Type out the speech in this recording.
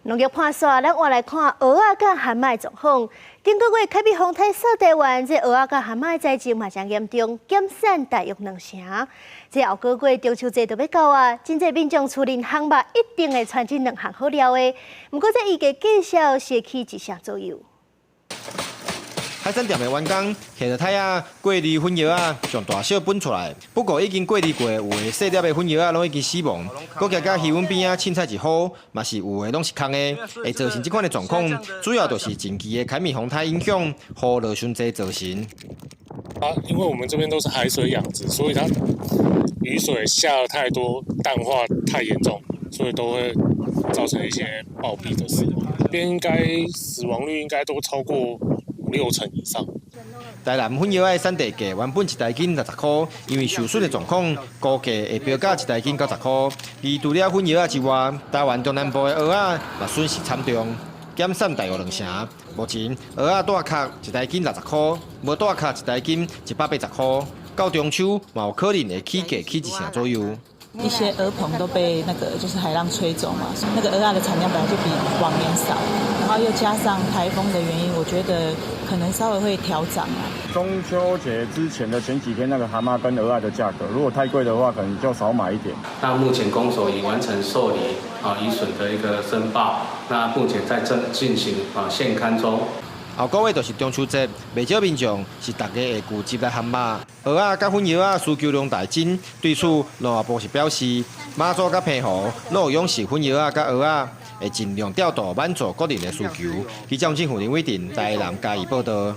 農業破煞，咱換來看蚵仔佮蚶仔的狀況。頂個月海米風颱掃台灣，這蚵仔佮蚶仔的災情嘛誠嚴重，減產大約兩成。這後個月中秋節就欲到啊，真濟民眾厝裡蚶肉一定會摚這兩項好料的。毋過這預計價數是會起一成左右。海產店的員工提著袋仔過濾粉蚵仔，將大小分出來。不過已經過濾過，有的細粒的粉蚵仔攏已經死亡。閣行到魚塭邊仔凊彩一呼，嘛是有的攏是空的，會造成這款的狀況，主要就是近期的海米風颱影響，雨落傷濟造成。啊，因為我們這邊都是海水養殖，所以它雨水下得太多，淡化太嚴重，所以都會造成一些暴斃的死亡。這邊應該死亡率應該都超過五六成以上。台南粉蚵仔產地價原本一台斤60箍，因為受損的狀況，估計會飆到一台斤90箍。而除了粉蚵仔之外，台灣中南部的蚵仔嘛損失慘重，減產大約兩成。目前蚵仔帶殼一台斤60箍，無帶殼一台斤180箍。到中秋嘛有可能會起價起一成左右。一些蚵棚都被那個就是海浪吹走嘛，那個蚵仔的產量本來就比往年少，然後又加上颱風的原因，我覺得可能稍微會調漲啊。中秋節之前的前幾天，那個蛤蟆跟蚵仔的價格，如果太貴的話，可能就少買一點。那目前公所已完成受理啊漁損的一個申報，那目前在正進行啊現勘中。後個月就是中秋節，袂少民眾是逐家會聚集來烘肉，蚵仔佮粉蚵仔需求量大增。對此，農業部是表示，馬祖佮澎湖攏有養殖粉蚵仔佮蚵仔，會盡量調度滿足國人的需求。記者黃振富、林偉廷台南嘉義報道。